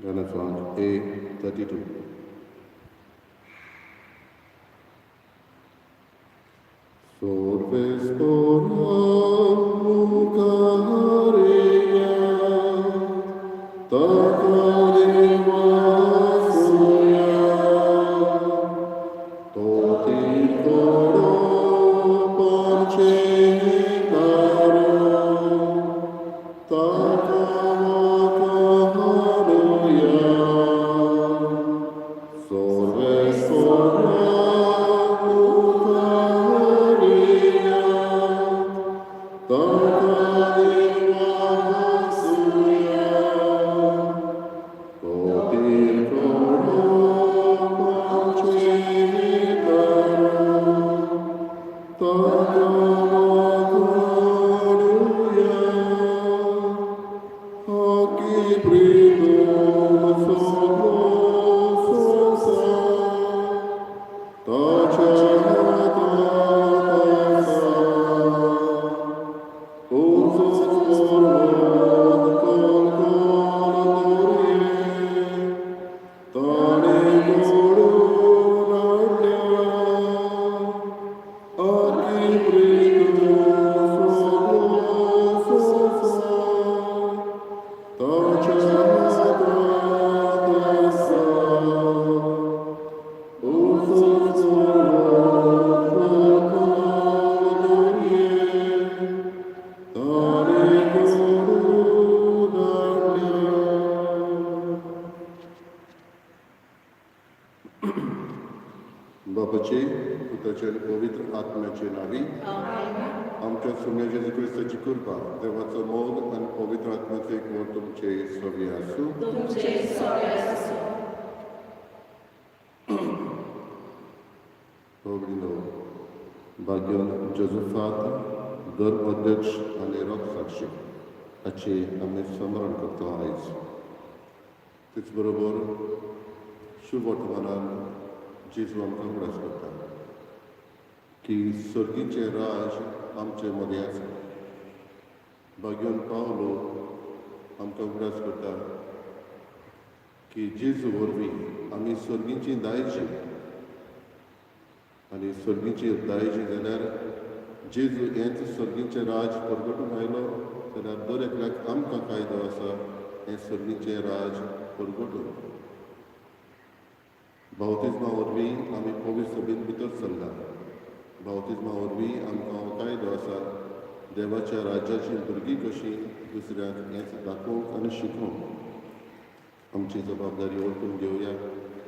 गाण्याचो अंक ए 32. बापाचे पुताचे आनी पवित्र आत्म्याचे नावी आमच्या सुम्या जेजू क्रिस्ताची कृपा, देवाचो मोग आनी पवित्र आत्म्याचो एकवट तुमचे सवी आसूं. भोगडिनो भाग्योन जोजफात धर्म अध्यक्ष आनी रोग साक्षी हाची आमी स्मरण करता आयज. तेच बरोबर शुभ वर्तमानान जेजू आमकां उगडास करता की सर्गीचें राज आमचे मदें आसा. भाग्योन पावलो आमकां उगडास करता की जेजू वरवीं आमी सर्गीची दायजी आनी सर्गीची दायजी जाल्यार जेजू हेंच सर्गीचें राज परगटूंक आयलो जाल्यार दर एकल्याक आमकां कायदो आसा हें सर्गीचें राज परगटूंक. बावतिज्मा वरवीं आमी पवित्र सभेंत भितर सरला. बावतिज्मा वरवीं आमकां हो कायदो आसा देवाच्या राज्याची भुरगीं कशीं दुसऱ्यांक हेंच दाखोवंक आनी शिकोवंक. आमची जबाबदारी वळखून घेवया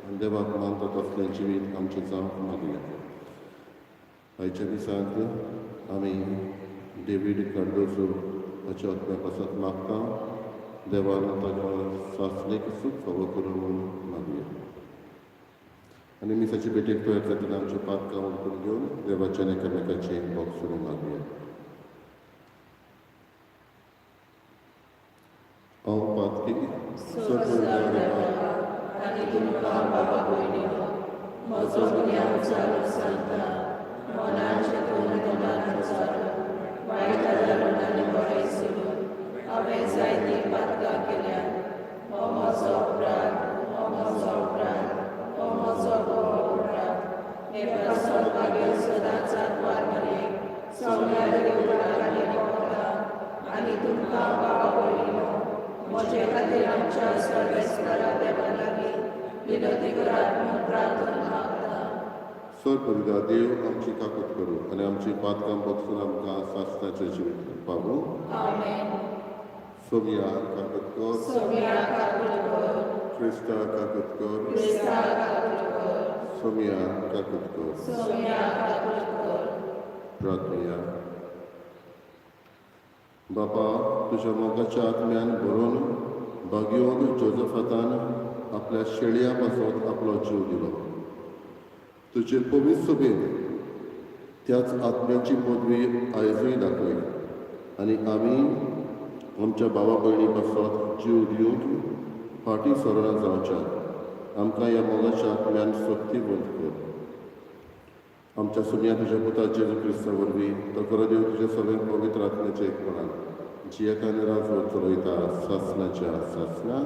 आनी देवाक मानता तसलें जिवीत आमचें जावंक मागया. आयच्या दिसांत आमी डेवीड कार्दोजो हाच्या आत्म्या पासत मागता देवान ताका सासणेक सूख फावो करूं म्हूण मागया. आनी मिसाची भेटेक तयार जातना आमचें पातकां वळखून घेवन देवाच्या एकामेकाचें बोगसुणें मागया. हांव पातकी आनी तुमकां बाबा भयणीनो म्हजो गुन्यांव जालो सांगता, मनान चिंतून तोंडान उचारून वायट आदारून आनी बरें सोडून हांवें जायतीं पातकां केल्यात. हो म्हजो अपराध, हो म्हजो अपराध, हो म्हजो भोव अपराध. हे पासत मागीर सदांच आत्मार मरेक सगळ्या देवताक आनी भोगता आनी तुमकां बाबा भयणीनो म्हजे खातीर आमच्या सर्वेस्परा देवा लागीं विनंती करात म्हूण प्रार्थना मागता. सर परिदा देव आमची काकूत करूं आनी आमची पातकां बगसून आमकां सासणाचें जिवीत पावूं. आमेन. सोमिया काकूत कर. सोम्या काकूत कर. क्रिस्ता काकूत कर. क्रिस्ता काकूत कर. सोमिया काकूत कर. सोम्या काकूत कर. प्रार्थया. बापा, तुज्या मोगाच्या आत्म्यान भरून भाग्योन जोजफातान आपल्या शेळया पासत आपलो जीव दिलो. तुजे पवित्र सभेंत त्याच आत्म्याची पदवी आयजूय दाखय आनी आमी आमच्या भावा भयणी पासत जीव दिवंक फाटीं सरना जावच्याक आमकां ह्या मोगाच्या आत्म्यान शक्तीवंत कर. आमच्या सुमया तुज्या पुता जेजू क्रिस्ता वरवीं तो खरो देव तुज्या सगळ्या पवित्र आत्म्याच्या एकपणान जियेतान राजवट चलयता सासनाच्या सासना.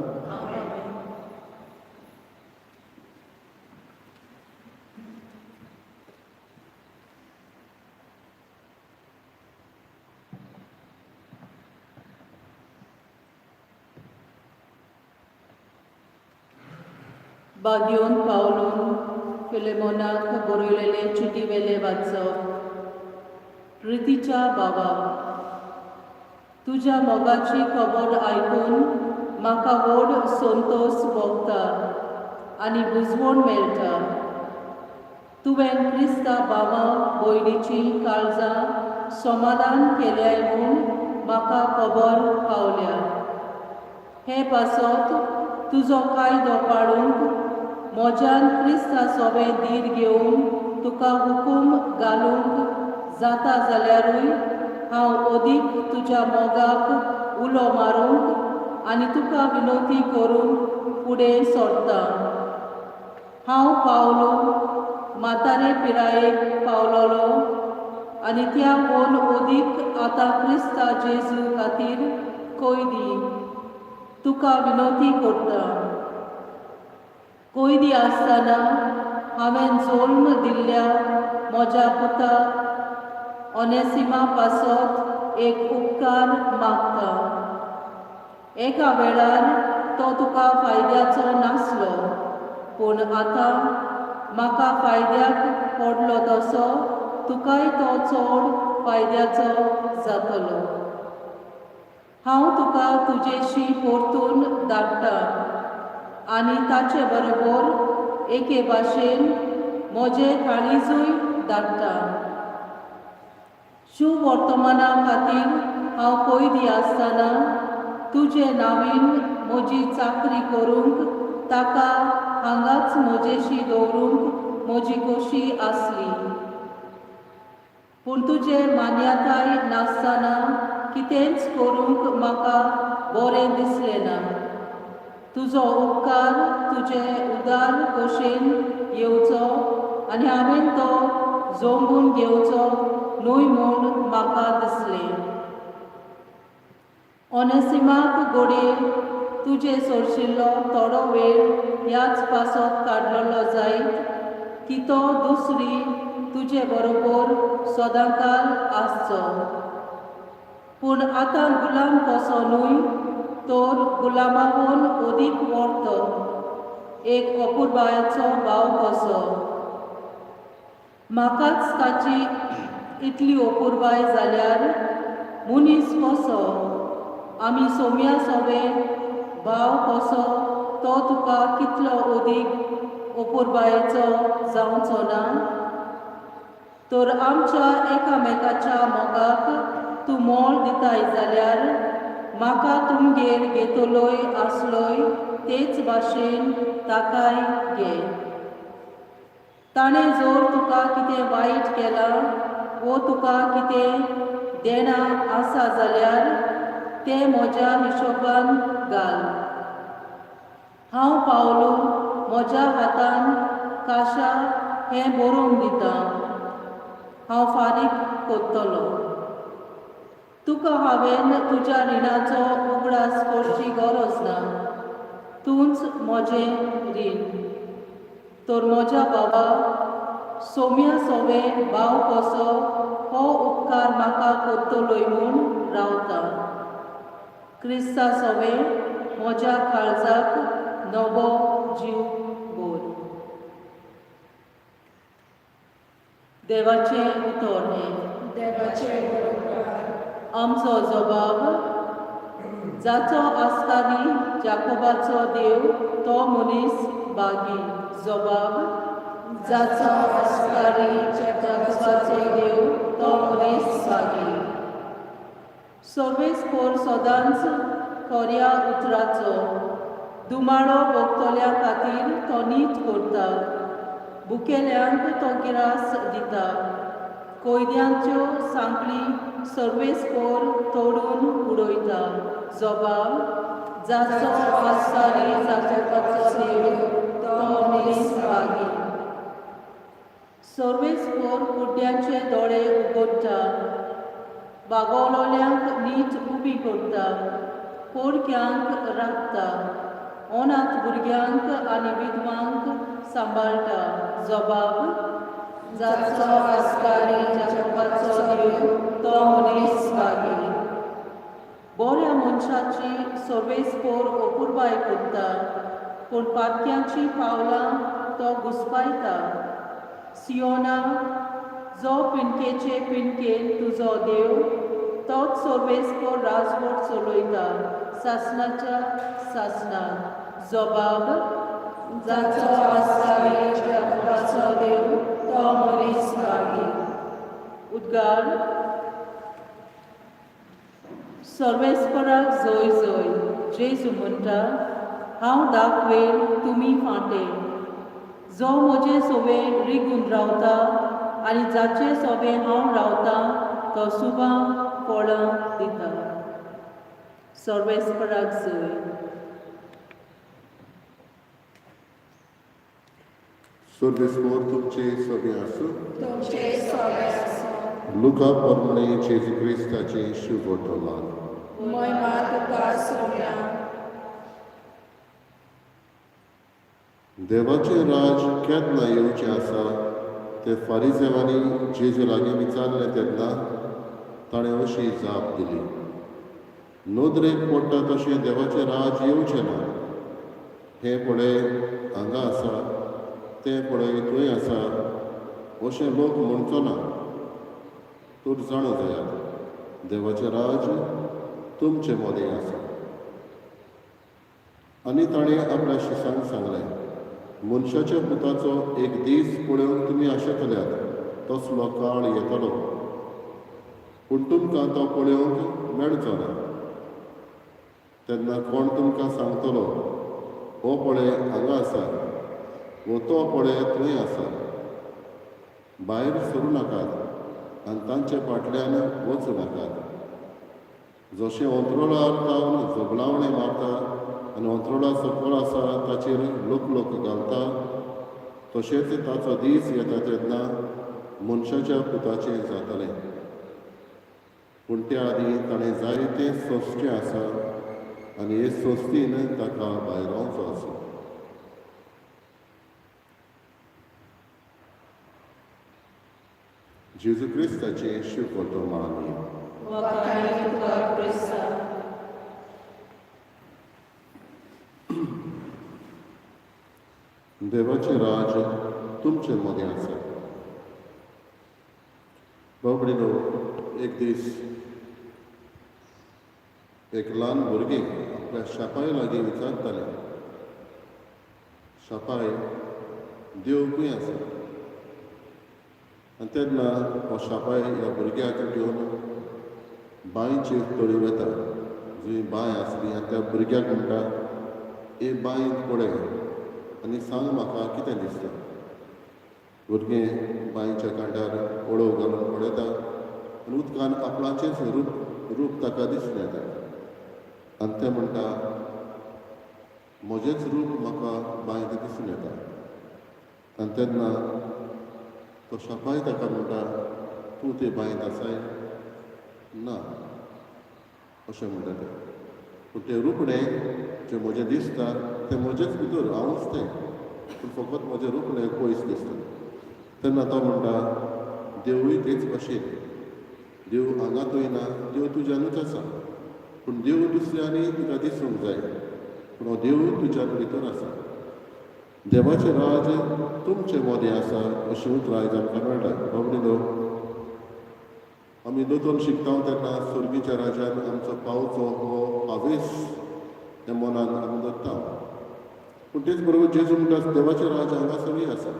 बागयोन पावलून फिलेमोनाक बरयलेले चिटी वेले वाचप. प्रितीच्या बाबा, तुज्या मोगाची खबर आयकून म्हाका व्हड संतोश भोगता आनी बुजवण मेळटा. तुवें क्रिस्ता बाबा भयणीची काळजां समाधान केल्याय म्हूण म्हाका खबर पावल्या. हे पासत तुजो कायदो पाळूंक म्हज्यान क्रिस्ता सोबें धीर घेवन तुका हुकूम घालूंक जाता जाल्यारूय हांव अदीक तुज्या मोगाक उलो मारूंक आनी तुका विनवती करूंक फुडें सरता. हांव पावलो म्हातारे पिरायेक पावलोलो आनी त्या वोन अदीक आतां क्रिस्ता जेजू खातीर कोयदी तुका विनवती करता. कोयदी आसतना हांवें जल्म दिल्ल्या म्हज्या पुता ओनेसिमा पासत एक उपकार मागता. एका वेळार तो तुका फायद्याचो नासलो, पूण आतां म्हाका फायद्याक पडलो तसो तुकाय तो चड फायद्याचो जातलो. हांव तुका तुजेशी परतून धाडटा आनी ताचे बरोबर एके भाशेन म्हजें काळीजूय धाडटा. शुवर्तमाना खातीर हांव कोयदी आसतना तुजे नावीन म्हजी चाकरी करूंक ताका हांगाच म्हजेशी दवरूंक म्हजी खोशी आसली. पूण तुजे मान्यताय नासतना कितेंच करूंक म्हाका बरें दिसलें ना. तुजो उपकार तुजे उदार खोशेन येवचो आनी हांवें तो जोंबून घेवचो न्हय म्हूण म्हाका दिसलें. ओनेसिमाक घडये तुजे सोरशिल्लो थोडो वेळ ह्याच पासत काडलेलो जायत की तो दुसरी तुजे बरोबर सदांकाल आसचो. पूण आतां गुलाम कसो न्हय तर गुलामावून अदीक व्हरतो एक अपुरबायेचो भाव कसो. म्हाकाच ताची इतली अपुरबाय जाल्यार मनीस कसो आमी सोम्या सोवे भाव कसो तो तुका कितलो अदीक अपुरबायेचो जावचो ना. तर आमच्या एकामेकाच्या मोगाक तूं मोल दिताय जाल्यार म्हाका तुमगेर घेतलोय आसलोय तेच भाशेन ताकाय घे. ताणें जर तुका कितें वायट केलां वो तुका कितें देणां आसा जाल्यार तें म्हज्या हिशोबान घाल. हांव पावलो म्हज्या हातान काशा हें बरोवन दितां. हांव फारीक करतलो. तुका हांवें तुज्या रिणाचो उगडास करची गरज ना. तूंच म्हजें रीण. तर म्हज्या बाबा सोम्या सोवे भाव कसो हो उपकार म्हाका करतलोय म्हूण रावता. क्रिस्ता सोवे म्हज्या काळजाक नवो जीव भर. देवाचें उतर हें. देवाचें उपकार. आमचो जबाब जाचो आस्कारी जाकोबाचो देव तो मनीस बागी. जबाब जाचो आस्कारी जाकोबाचो देव तो मनीस बागी. सर्वेस्पोर सदांच खऱ्या उतराचो दुमाळो भोगतल्या खातीर तो नीत करता. भुकेल्यांक तो गिरास दिता. कोयद्यांच्यो सांकळी सर्वेस्पोर तोडून उडयता. जबाब जाचो आस्कारी जाकोबाचो देव तो मनीस बागी. सर्वेस्पोर कुड्ड्यांचे दोळे उगडटा. बागवलोल्यांक नीट उबी करता, पोरक्यांक राखता, अनाथ भुरग्यांक आनी विधवांक सांबाळटा. जबाब: जाचो आस्कारी जाकोबाचो देव तो मनीस भागी. बऱ्या मनशाची सर्वेस्पोर अपुरबाय करता, पूण पातक्यांची पावलां तो घुस्पायता. सियोना, जो पिनकेचे पिनकेन तुजो देव तोच सर्वेस्पोर राजवट चलयता सासनाच्या सासनाक. जबाब: जाचो आस्कारी जाकोबाचो देव तो मनीस भागी. उद्गार: सर्वेस्पराक जय जय. जेजू म्हणटा, हांव दाखवेल तुमी फांटे. जो म्हजे सोवे रिगून रावता आनी जाचे सोबे हांव रावतां तो सुबां फळां दिता. सर्वेस्पराक जय. सर्वेस्पोर तुमचे सगळे आसूं. तुमचे सोबे आसूं. लुका परमणे जेजू क्रिस्ताचे शुभवर्तमान. महिमा तुका सोम्या. देवाचें राज केन्ना येवचें आसा तें फारिजेवांनी जेजू लागीं विचारलें तेन्ना ताणें अशी जाप दिली, नदरेक पडटा तशें देवाचें राज येवचें ना. हें पळय हांगा आसा, तें पळय थंय आसा अशें लोक म्हणचो ना. तर जाणा जायात, देवाचें राज तुमचे मदें आसा. आनी ताणें आपल्या शिसांक सांगलें, मनशाच्या पुताचो एक दीस पळोवंक तुमी आशेतल्यात तसलो काळ येतलो, पूण तुमकां तो पळोवंक मेळचो ना. तेन्ना कोण तुमकां सांगतलो, हो पळय हांगा आसा वो तो पळय थंय आसा. भायर सरूं नाकात आनी तांचे फाटल्यान वचूं नाकात. जशें अंत्रोळार जावन जबलावणें मारता आनी अंत्रोळा सकयल आसा ताचेर लोक घालता, तशेंच ताचो दीस येता तेन्ना मनशाच्या पुताचें जातलें. पूण त्या आदीं ताणें जायतें सोंसचें आसा आनी हे सोंस्तीन ताका भायरावचो आसा. जेजू क्रिस्ताचें शुभवर्तमान. तुका क्रिस्ता. देवाचें राज तुमचे मदें आसा. बाबडीनो, एक दीस एक ल्हान भुरगें आपल्या शापाय लागीं विचारतालें, शापाय देव खंय आसा? आनी तेन्ना हो शापाय ह्या भुरग्याक घेवन बांयचेर तळी वता, जंय बांय आसली. आनी त्या भुरग्याक म्हणटा, ए बांयत पळय आनी सांग म्हाका कितें दिसता. भुरगें बांयच्या कांठार ओळोव घालून पळयता आनी उदकान आपणाचेंच रूप ताका दिसून येता. आनी तें म्हणटा, म्हजेंच रूप म्हाका बांयत दिसून येता. आनी तेन्ना तो शापाय ताका म्हणटा, तूं ते बांयत आसाय ना अशें म्हणटा तें. पूण तें रुपणें जें म्हजें दिसता तें म्हजेच भितर हांवूच तें, पूण फकत म्हजें रुपणें पयस दिसता. तेन्ना तो म्हणटा, देवूय तेच भशेन, देव हांगा थंय ना, देव तुज्यानूच आसा, पूण देव दुसऱ्यांनी तुका दिसूंक जाय, पूण हो देव तुज्यान भितर आसा. देवाचें राज तुमचे मदें आसा अशीं उतरां आयज आमकां मेळटा. बाबडीनो, आमी दोतोर शिकता तेन्ना सर्गीच्या राजान आमचो पावचो हो हावेस हे मनान आमी दवरता. पूण तेच बरोबर जेजू म्हणटा, देवाचें राज हांगासरूय आसा.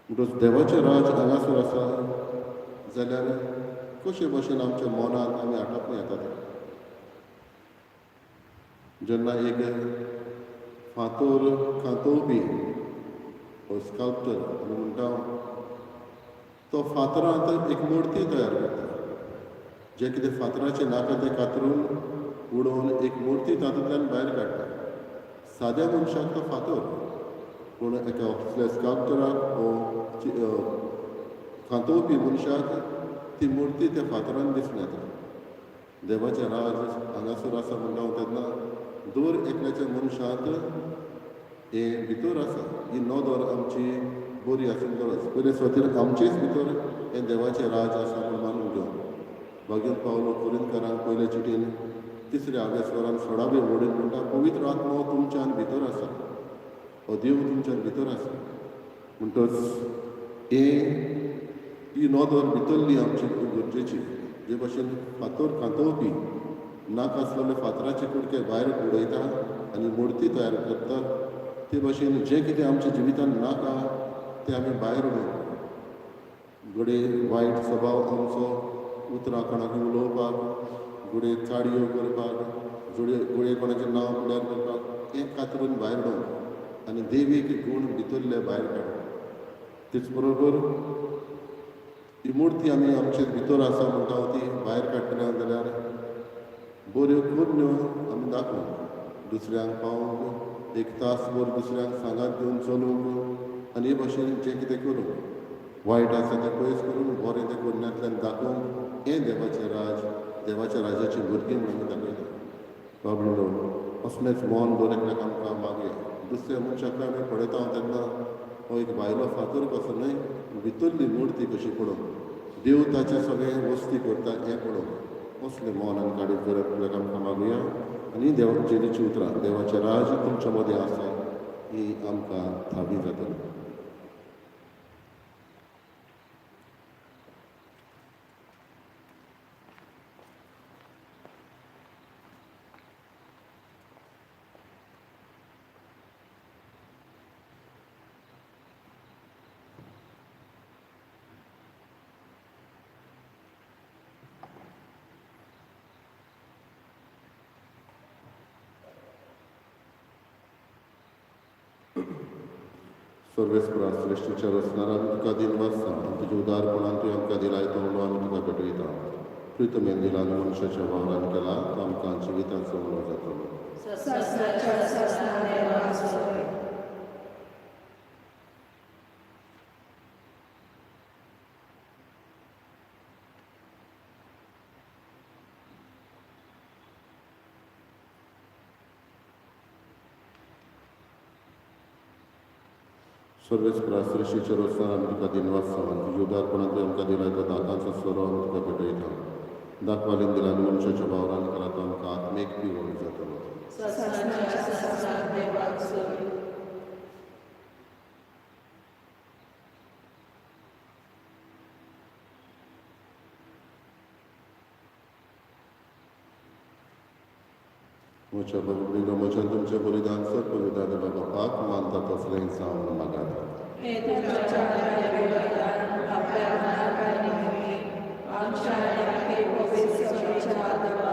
म्हणटच देवाचें राज हांगासर आसा जाल्यार कशे भशेन आमच्या मनान आमी आटापूं येता तें. जेन्ना एक फातोर कांतोवपी हो स्कल्प्टर आमी म्हणटा, तो फातरांत एक मुर्ती तयार करता. जें कितें फातराचें नाका तें कातरून उडोवन एक मुर्ती तातूंतल्यान भायर काडटा. साद्या मनशाक तो फातर, पूण एका स्कल्प्टराक वो कांतोवपी मनशाक ती मुर्ती त्या फातरान दिसून येता. देवाचें राज हांगासर आसा म्हणटा हांव तेन्ना दर एकल्याच्या मनशांत हें भितर आसा. ही नदर आमची बरी आसूंक गरज. पयले सुवातेर आमचेच भितर हें देवाचें राज आसा म्हूण मानून घेवप. भाग्यन पावलो कोरिंतकारांक पयले चिटीन तिसऱ्या आव्यासवरान 16वे वडील म्हणटा, पवित्र आत्मो तुमच्यान भितर आसा, हो देव तुमच्यान भितर आसा. म्हणटच हें ही नदर भितरली आमची खूब गरजेची. जे भाशेन फातर कांतोवपी नाका आसलेले फातराचे कुडके भायर उडयता आनी मुर्ती तयार करता, ते भाशेन जें कितें आमच्या जिवितान नाका तें आमी भायर उडोवप. घडये वायट स्वभाव आमचो, उतरां कोणाक उलोवपाक, घडये चाडयो करपाक, घडये कोणाचें नांव फुड्यार करपाक, हें कातरून भायर उडोवप आनी देवीक गूण भितरले भायर काडप. तेच बरोबर ही मुर्ती आमी आमचे भितर आसा म्हणटा ती भायर काडटले जाल्यार बऱ्यो करण्यो आमी दाखोवंक, दुसऱ्यांक पावोवंक, एक तास भर दुसऱ्यांक सांगात घेवन चलोवंक आनी हे भाशेन जें कितें करूंक, वायट आसा तें पयस करून बरें तें करण्यांतल्यान दाखोवंक, हें देवाचें राज, देवाच्या राजाची भुरगीं म्हणून आमी दाखयता. बाबडो असलेंच मन दर एकल्याक आमकां मागया. दुसऱ्या मनशाक आमी पळयता तेन्ना हो एक भायलो फातर कसो न्हय, भितरली मुर्ती कशी पळोवंक, देव ताचे सगळें वस्ती करता हें पळोवंक, असलें मन आनी काडीत दर एकल्याक आमकां मागुया. आनी देव जेजूची उतरां, देवाचें राज तुमच्या मदें आसा, ही आमकां थावी जातली. सर्वेस्परा श्रेश्ठीच्या रचणारा आमी तुका दिनवासता आनी तुज्या उदारपणान तुवें आमकां दिलाय तो उलो आमी तुका भेटयता. प्रितमेन दिला आनी मनशाच्या वावरान केला तो आमकां जिविताचो उलो जातलो. सासणाच्या सासणा देवाक सोय. सर्वेस्परा श्रेश्ठीच्या रचणारा आमी तुका दिनवासता आनी तुज्या उदारपणान तुवें आमकां दिलाय तो दाकांचो सोरो आमी तुका भेटयता. दाखवालीन दिला आनी मनशाच्या वावरान केला तो आमकां आत्मीक पिवण जातलो. सासणाच्या सासणा देवाक सोय. म्हज्या बाबा म्हज्यान तुमचें बलिदान सर पवित्र बाबा पाक मानता तसलें जावन मागात. हे तुज्या बलिदान आपल्या मनाक आमच्या आनी पवित्र सभेच्या देवा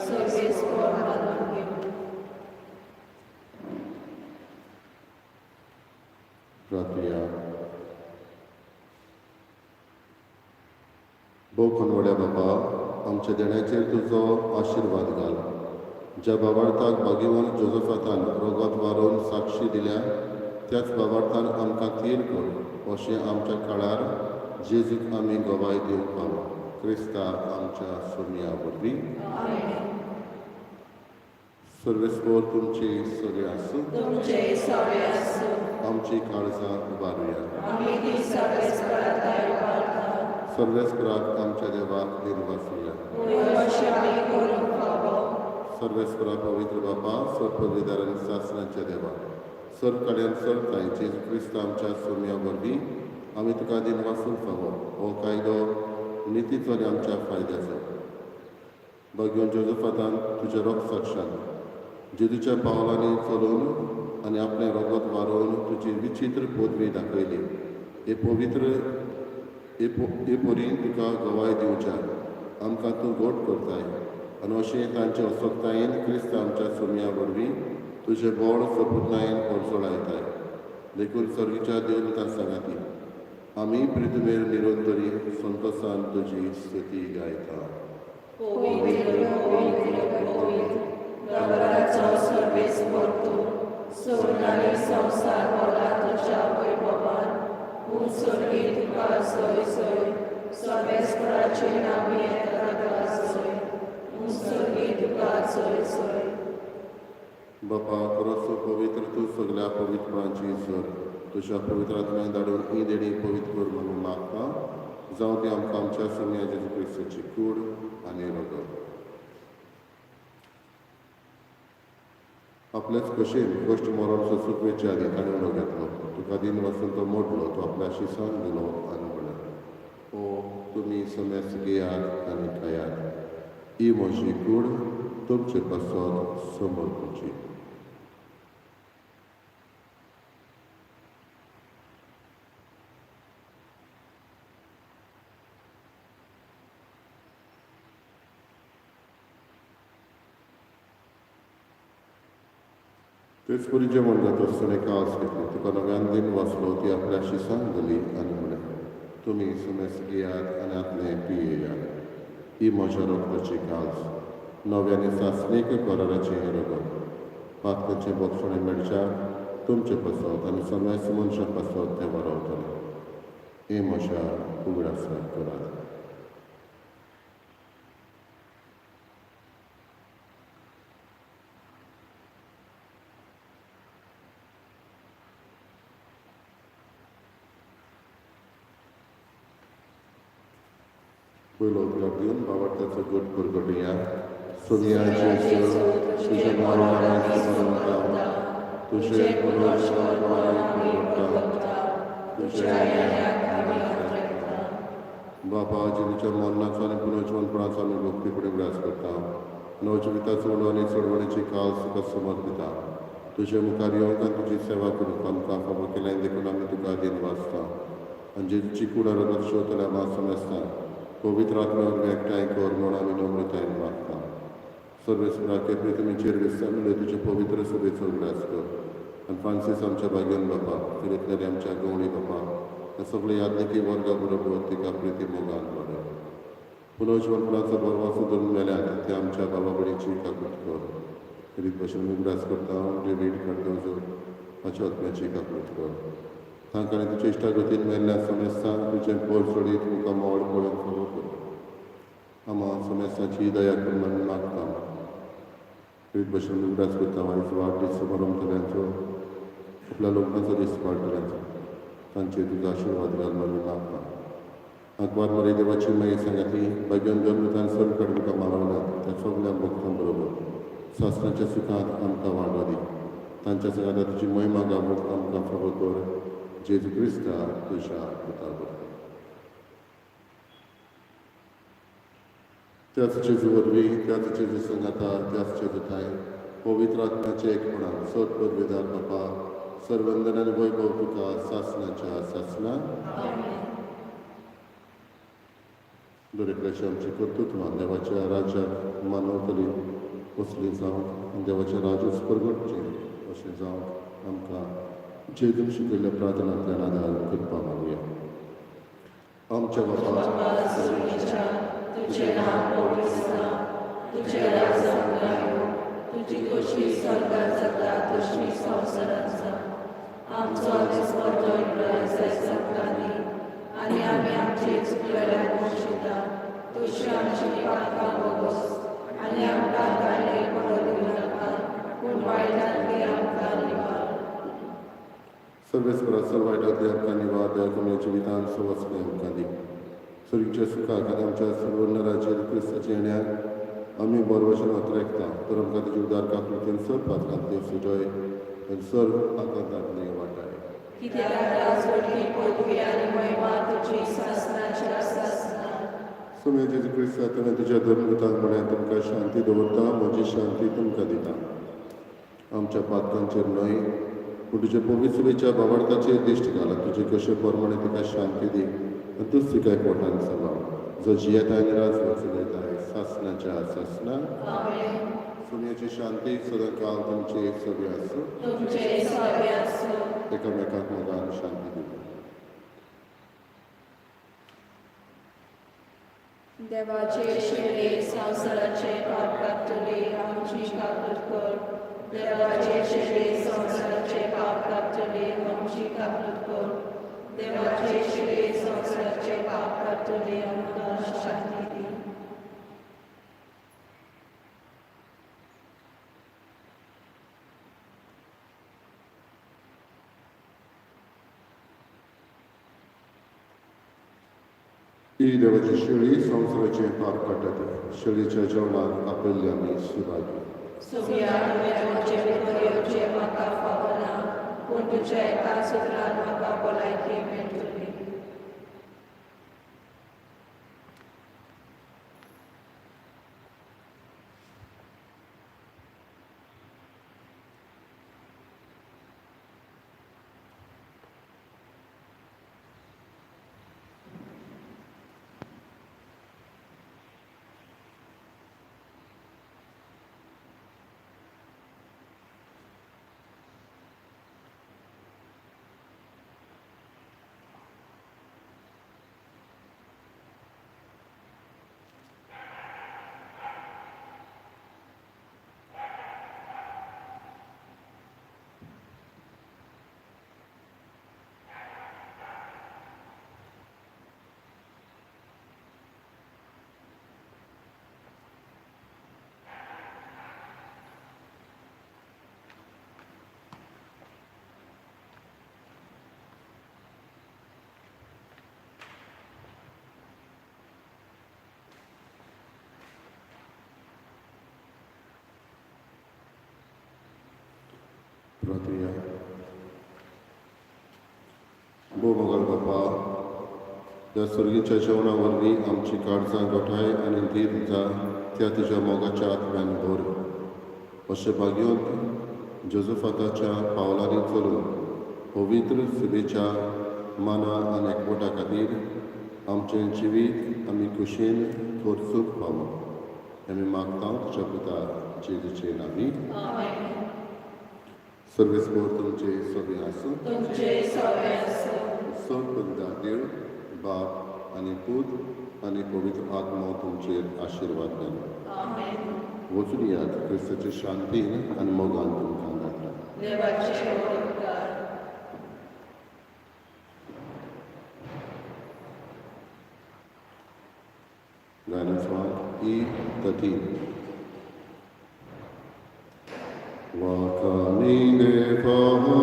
सर्वेस्पर मानून घेवं. प्रार्थुया. भोव खनवड्या बाबा, आमच्या देण्याचेर तुजो आशिर्वाद घाल. ज्या बाबार्थाक भाग्यवान जोजफातान रगत वारोवन साक्षी दिल्या त्याच बाबार्थान आमकां थीर कर, अशें आमच्या काळार जेजूक आमी गवाय दिवंक पावो. क्रिस्ता आमच्या सोमया वरवीं. सर्वेस्पर तुमची सगळे आसूं. तुमचे सगळे आसूं. आमची काळजां उबारुया. आमी ती सर्वेस्परा उबारता. सर्वेस्पराक आमच्या देवाक दिनवासुया. अशें आमी करूंक फावो. सर्वेस्परा पवित्र बापा, सर पदवीदार आनी सासणाच्या देवा, सर कल्याण सर ताय जेजू क्रिस्त आमच्या सोम्या वरवीं आमी तुका दिनवासूंक फावो. हो कायदो नितीचो आनी आमच्या फायद्याचो. भाग्यवान जोजफातान तुज्या रोगसाक्षान जेजूच्या पावलांनी चलून आनी आपलें रगत वारोवन तुजी विचित्र पदवी दाखयली. हे पवित्र हे परी तुका गवाय दिवच्या आमकां तूं घट करताय आनी अशें तांचे असक्तायेन क्रिस्त आमच्या सोम्या वरवीं तुजें बळ सोपूतनायेन परजळायताय. देखून सर्गीच्या देवता सांगाती आमी प्रितमेर निरंतरी संतोसान तुजी स्तुती गायता. पवित्र पवित्र पवित्र नगराचो सर्वेस्पर तूं, स्वर्ग आनी संवसार भरला तुज्या वैभवान. पूण स्वर्गी तुका सोय सोय. सर्वेस्पराची देवाचें नांव येता तुका जय, मुसर्गी तुका जय जय. बापा खरोच पवित्र तूं सगळ्या पवित्रपणाची सर, तुज्या पवित्र आत्म्यान धाडून ही देणी पवित्र कर म्हणून मागता, जावं ती आमकां आमच्या सोम्या जेजू क्रिस्ताची कूड आनी रगत. आपलेच कशेन कश्ट मरण सोसूंक वेचे आदीं ताणें उलो घेतलो, तुका दिन वचून तो मोडलो, तो आपल्या शिसान दिलो आनी म्हणलें, ओ तुमी समेस्त घेयात आनी खायात, ही म्हजी कूड तुमचे पासत समर्पची. तेच परी जेवण जाता आसतना कास घेतली, तुका नव्यान दिन वाचलो, ती आपल्या शिसान दिली आनी म्हणलें, तुमी समेस्त घेयात आनी आपलें पियेयात, ही म्हज्या रगताची कास, नव्याने सासणीक कराराचें रगत, पातकाचें बोगसणें मेळच्याक तुमचे पासत आनी समेस्त मनशां पासत तें वरवतलें. हें म्हज्या उगडासाक करात. पयलो उपकार दिवन बाबार्थाचो गोट परगटया. सोनिया जेजू, तुजें मरण आमी समजता, तुजें पुनर्जीवन आमी परगटता, तुज्या येण्याक आमी आतरेता. बापा, जेजूच्या मरणाचो आनी पुनर्जीवनपणाचो आमी भक्तीपणी उगडास करता, नवजिविताचो उलो आनी चडवणीची काल तुका समर्पिता. तुजे मुखार येवंक आनी तुजी सेवा करूंक आमकां फावो केलें देखून आमी तुका दिन वाचता आनी जेजूची कूड रगत शोधतल्या आमा समजता पवित्र आत्म्या वरवीं एकठांय कर म्हूण आमी नम्रतायेन मागता. सर्वेस्पराके प्रितमीचेर विसरले तुजे पवित्र सभेचो उगडास कर आनी फ्रांसीस आमच्या भाग्यान बापा, फिरतलेले आमच्या गवळी बापा, ह्या सगळे याज्ञिकी वर्गा बरोबर तिका प्रिती मोगान वाडय. पुनर्जीवनपणाचो बरवासो धरून मेल्यात ते आमच्या बाबा भयणीची काकूट कर. रीत भशेन उगडास करता डेवीड कार्दोजो हाच्या आत्म्याची काकूट कर. तांकां आनी तुज्या इश्टागतीन मेल्ल्या समेस्तांक तुजें पोर सोडीत तुमकां मोड पळोवन फावो कर. आमा समेस्तांची दया कर म्हणून मागता. रीत भशेन उगडास करता आयज वाडदीस समारंभतल्यांचो, आपल्या लग्नाचो दीस पाळटल्यांचो, तांचेर तुजो आशिर्वाद घाल म्हणून मागता. आंकवार मरे देवाची माई सांगाती भाग्यान धर्मतान सर्व कडेन तुका मानवल्यात त्या सगल्या भक्तां बरोबर शास्त्रांच्या सुखांत आमकां वाडो दी. तांच्या सांगाता तुजी महिमा गावूंक आमकां फावो कर. जेजू क्रिस्ता तुज्या पुता वरवीं. त्याच जेजू वरवीं, त्याच जेजू सांगाता, त्याच जेजू ठांय पवित्र आत्म्याचे एकपणान सत पदवीदार बापा, सर्वंदन आनी वैभव तुका सासणाच्या सासणा. दरेकल्याची आमची कर्तृत्वां देवाच्या राज्याक मानवतली असली जावंक आनी देवाचें राज्यूच परगटचें अशें जावंक आमकां जेजून शिकयल्ल्या प्रार्थनांतल्यान आदार करपा मागुया. आमच्या बापा तुजें नांव पवित्र जावं, तुजें राज आमकां येवं, तुजी खोशी स्वर्गात जाता तशी संवसारांत जावं. आमचो दिसपट्टो इगर्ज आमकां दी आनी आमी आमचे चुकलेल्यांक बक्षिता तशी आमची पातकां भोगोस आनी आमकां काडले पडून दिवं नाका, पूण वायटांतली आमकां निवार. सर्वेस्परा सर्व वायटांतली आमकां निवार, दया करून जिवितान सवसलें आमकां दी. सुरीच्या सुखाक आनी आमच्या सर्वनराचेर क्रिस्ताच्या येण्याक आमी बरवशेन अत्रेकता, तर आमकां तुजी उदार काकृतीन सर्व पात्रांतली सुजय आनी सर्व आकांतांतली वाटाय. कित्याक राजवटी पदवी आनी महिमा तुजी सासणाच्या सासणा. सोम्या जेजू क्रिस्ता, तुवें तुज्या धर्मदूतांक म्हळ्यार तुमकां शांती दवरता, म्हजी शांती तुमकां दिता. आमच्या पातकांचेर न्हय पूण तुज्या पवित्र भावार्थाचेर दिश्ट घाल, तुजे कशे प्रमाणे तिका शांती दी आनी तूच तिका एकवटान सांबाळ, जो जियेता आनी राजवट चलयताय सासणाच्या सासणा. सोम्याची शांती सदांकाल तुमचे सगळे आसूं. तुमचे सगळे आसूं. एकामेकाक मोगान शांती दिवया. देवाचे शेळे संवसाराचे पाप कापतले आमची काकूट कर. देवाचे शेळे संवसाराचे पाप कापतले आमची काकूट कर. देवाचे शिरे संवसाराचे पाप काडटले आमकां शांती दी. ही देवाची शेळी संवसाराचें पाप काडटा ती. शेळीच्या जेवणाक आपयल्ले आमी सुभागी. सुव्या तुवें म्हजे भितर येवचें म्हाका फावना, पूण तुज्या एका सुत्रान म्हाका भलायकी मेळटली. प्रार्थुया. भोव मोगाळ बापा, ह्या सर्गीच्या जेवणा वरवीं आमची काळजां गोठाय आनी धीर जा त्या तुज्या मोगाच्या आत्म्यान भर. अशें भाग्योंत जोजफाताच्या पावलांनी चलून पवित्र सुबेच्या माना आनी एकवटा खातीर आमचें जिवीत आमी खुशयेन खर्चूंक फावो. आमी मागता तुज्या पुता जेजूचे नांवी. आमेन. सर्वेस्पोर तुमचे सगळे आसूं. तुमचे सगळे आसूं. सर्व देव बाप आनी पूत आनी पवित्र आत्मो तुमचेर आशिर्वाद घालूं. आमेन. वचून यात क्रिस्ताचे शांतीन आनी मोगान तुमकां घातला. देवाचे उपकार. गायन स्वाद E13. Wakamine fa ba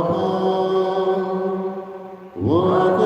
pa, wakamine.